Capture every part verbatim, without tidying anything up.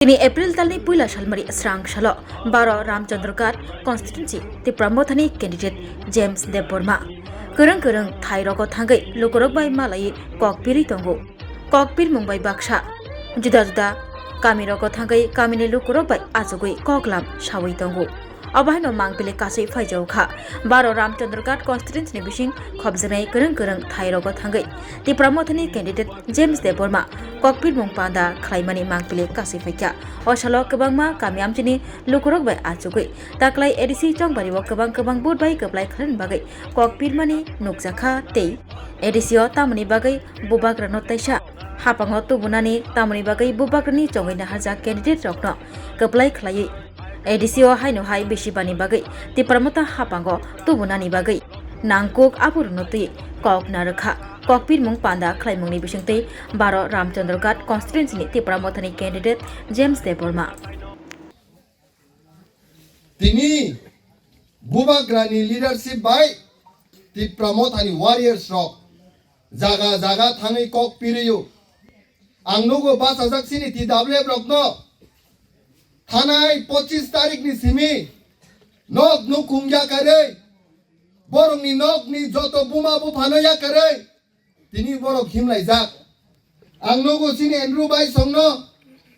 Tini April talni puila salmari srang salo baro Ramchandra Ghat constituency Tipra Mothani candidate James Debbarma kwrwng kwrwng thai rogo thangwi lukurok bai malai kok pirwi tongo. Kok pirmung bai baksa juda juda kami rogo thangwi kamini lukurok bai achugwi koklam sawi tongo. Obo haino mangpili kasui phaijao kha. Baro Ramchandra Ghat constituency ni bising khobjaknai kwrwng kwrwng thai rogo thangwi Tipra Mothani candidate James Debbarma kokpirmung panda khlaimani mangpili kasui phaikha. O salo kwbangma kami amchini lukurok bai achugwi taklai A D C chongbario kwbang kwbang vote bai kwplai khlaini bagwi kokpirmani nukjakha tei A D C o tamoni bagwi bubagrano teisa hapango tubunani tamoni bagwi bubagrani chongwi naharjak candidate rokno kwplai khlaiwi A D C o haino hai bisi bani bagwi Tipra Motha hapango tubunani bagwi nangkuk aborokno twi kok narwkha. Kokpirmung panda khlaimungni bisingtwi baro Ramchandra Ghat constituency ni Tipra Mothani candidate James Debbarma. Tini bubagrani leadership bai Tipra Mothani warriors rok jaga jaga thangwi kok piriyo. Ang nugo bachajak chini T W F rokno thanai pochis tarikni simi nok nukhung yakarwi borokni nokni joto buma buphano yakarwi tini borok himlaijak. Ang nugo chini Andrew bai songno,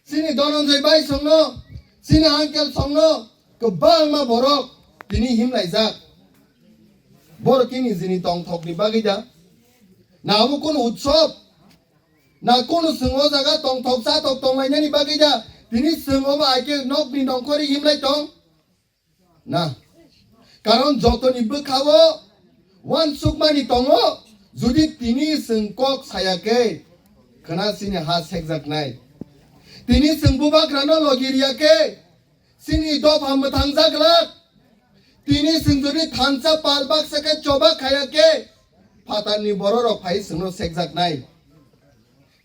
chini Dhananjay bai songno, chini uncle songno kwbangma borok tini himlaijak. Borok kini jini tongthokni bagwi da? Na abo kunu utsob? Na kunu chwng o jaga tongthok chathok tonglainani bagwi da? Tini chwng obo aike nokni nongkhorwi himlai tong? Na. Karon jotoni bwkhao uansukmani tongo, judi tini chwng kok saya khe khwna chini ha sekjaknai. Tini chwng bubagrano logi riya khe chini dopha mwthang jaglak. Tini chwng judi thansa pal baksa khe choba khaya khe phatarni bororok phai chwngno sekjaknai.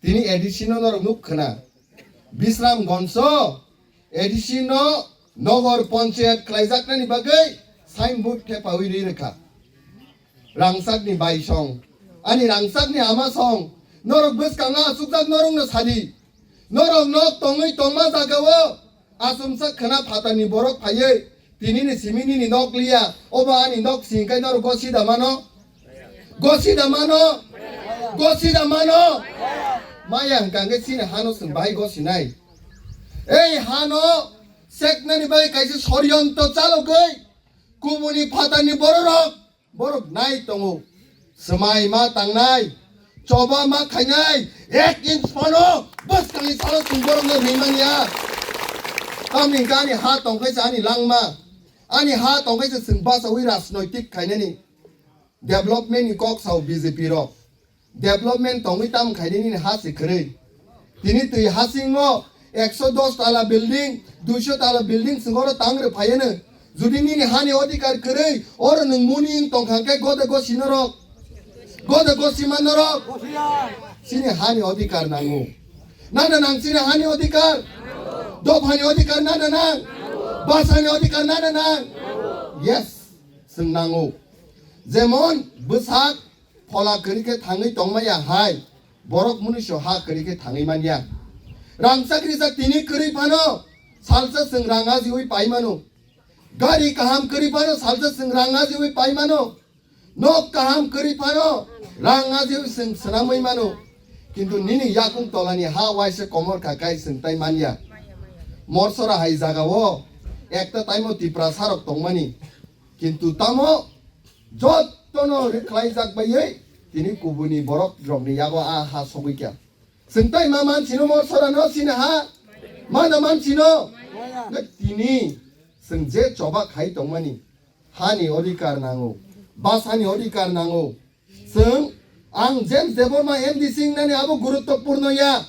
Tini A D C no norok nuk khwna. Bisramganjo A D C no nogor panchayat khlaijaknani bagwi signboard thepawi ri rwkha. Rangchakni bai song, ani rangchakni ama song, norok bwskango achukjak norokno sadi. Norok nok tongwi tongma jagao achomsa khwna phatarni borok phaiwi tinini simi nini nok liya, obo ani nok si hwnkhe norok gosi da mano? Gosi da mano? Gosi da mano? Maya hwnkha hwnkhe chini hano chwng bahai gosinai. Ei hano seknani bagwi kaisa soryontro chalogwi kubuni phatarni bororok, borok nai tongo. Swmai ma tangnai, choba ma khainai, ek inch phano bwskangni salo chwng borokno ri manya. Tamni hwnkhe ani ha tongkhaisa ani langma, ani ha tongkhaisa chwng bachaui rajnoitik khainani. Development ni kok sao B J P rok. Development tongwi tam khainai nini ha se kwrwi. Tini twi hasingo ekso dos tala building, duiso tala building chwng oro tang rw phaiano. Judi nini hani odhikar kwrwi, oro nwng muni wng tongkha khe gode gosi norok. Gode gosi man norok. Chini hani odhikar nango. Nana nang chini hani odhikar? Dophani odhikar nana nang? Basani odhikar nana nang? Yes, chwng nango. Jemon bwsak phola kwrwi khe thangwi tongmaya hai, borok mwnwiso ha kwrwi khe thangwi manya. Rang chakri jak tini kwrwi phano salsa chwng rang ajiui pai mano. Gari kaham kwrwi phano salsa chwng rang ajiui pai mano. Nok kaham kwrwi phano rang ajiui chwng swnamwi mano. Kintu nini yakung tolani ha waisa komor kha kai chwng tai manya. Morsora hai jagao ekta taimo Tiprasa rok tongmani. Kintu tamo jotono rwkhlaijak baiwi tini kubuni borok rokni yago a ha sogwi kha. Chwng tai ma mansino Morsorano chini ha? Mano mansino? Tini chwng je choba khai tongmani hani odhikar nango, basani odhikar nango. Chwng, ang James Debbarma M D C wngnani abo guruttopurno ya.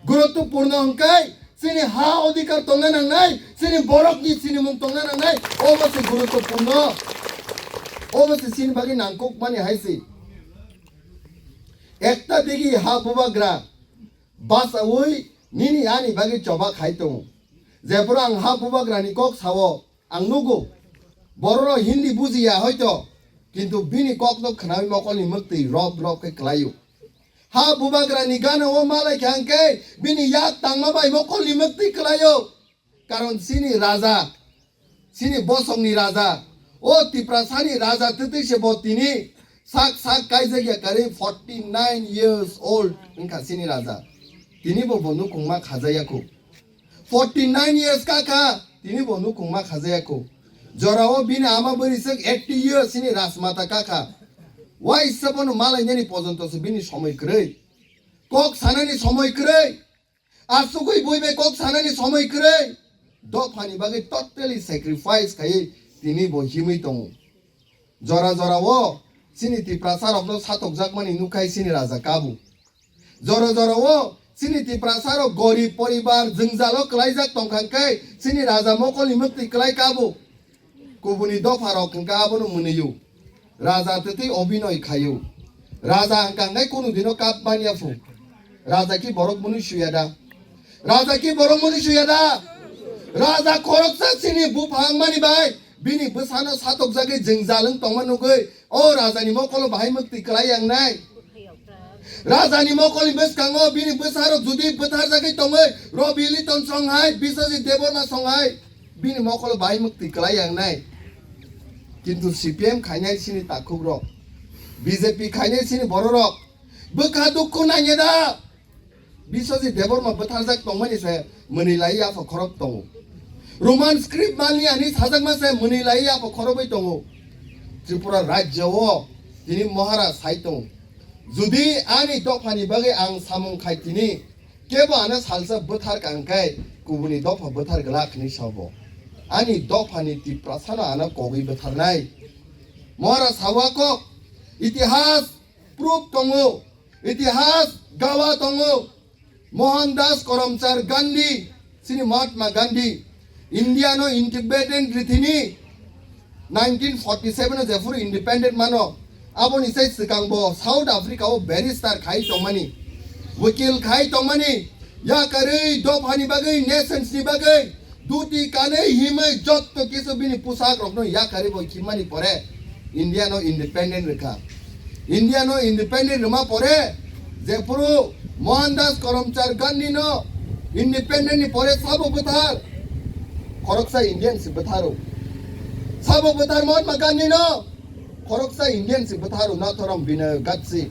Guruttopurno hwnkhe chini ha odhikar tongna nangnai, chini borokni sinimung tongna nangnai, obo se guruttopurno. Obo se chini bagwi nangkukmani hai se. Ekta digi ha bubagra bachaui nini ani bagwi choba khai tongo. Jephuru ang ha bubagrani kok sao, ang nugo, bororok Hindi bujiya hoito, kintu bini kokno khnaui mokolni mwktwi rop rop khe kwlaio. Ha bubagrani gana o malai kha hwnkhe bini yak tangma bai mokol ni mwktwi kwlaio. Karon chini raja, chini bosongni raja, o Tiprasani raja twtwi se bo tini sak sak kaijak ya karwi forty nine years old wngkha chini raja. Tini bo bo nukhungma khajaya kho. Forty nine years ka kha, tini bo nukhungma khajaya kho. Jorao bini ama bwrwi swk eighty years chini rajmata ka kha. Waisa bono malainani pojonto se bini somoi kwrwi. Kok sanani somoi kwrwi. Asugwi bui bai kok sanani somoi kwrwi. Dophani bagwi totally sacrifice khaiwi tini bo himwi tongo. Jora jora o chini Tiprasa rokno satokjakmani nukhai chini raja kabu. Jora jora o chini Tiprasa rok gorib poribar jwngjalo kwlaijak tongkha hwnkhe chini raja mokolni mwktwi kwlai kabu. Kubuni dopha rok hwnkhe abono mwnwio. Raja twtwi obinoi khaio. Raja hwnkha hwnkhe kunu dino kap manya phu. Raja ki borok mwnwi suya da? Raja ki borok mwnwi suya da? Raja khoroksa chini bupha wngmani bai bini bwsano satokjagwi jwngjal wng tongma nugwi o rajani mokolo bahai mwktwi kwlai yang nai. Rajani mokolni bwskango bini bwsarok judi bwtharjagwi tongwi Robi Liton song hai, Biswajit Debbarma song hai, bini mokolo bahai mwktwi kwlai yang nai. Kintu C P M khainai chini takhukrok, B J P khainai chini bororok bwkha dukhu nangya da. Biswajit Debbarma bwtharjak tongmani se mwnwi lai yapha khorok tongo. Roman script mani ani sajakma se mwnwi lai yapha khorok bai tongo. Tripura rajya o tini Maharaj sai tongo. Judi ani dophani bagwi ang samung khai tini kebo ano salsa bwthar kang khe kubuni dopha bwthar glak hinwi sabo. Ani dophani Tiprasano ano kogwi bwtharnai. Maharaj sawa kok itihas proof tongo. Itihas gawa tongo. Mohandas Karamchand Gandhi, chini Mahatma Gandhi, India no independent rithini nineteen forty seven o jephuru independent mano, aboni sai swkang bo South Africa o barrister khai tongmani, wikil khai tongmani, yakarwi dophani bagwi, nations ni bagwi, duti kanwi himwi jotto kisu bini pusak rokno yakarwi bo khimmani pore India no independent rwkha. India no independent rwma pore jephuru Mohandas Karamchand Gandhi no independent ni pore sabo bwthar, khoroksa Indian si bwtharo. Sabo bwthar Mahatma Gandhi no khoroksa Indian si bwtharo, Nathuram Binoy Godse.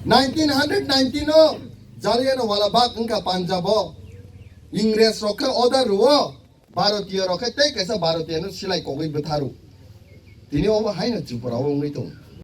Nineteen hundred nineteen o Jallianwala Bagh wngkha Punjab o. Ingres rok khe order rwo, Bharatiya rok khe tei kaisa Bharatiya no silai kogwi bwtharo. Tini obo haino Tripura o wngwi tongo.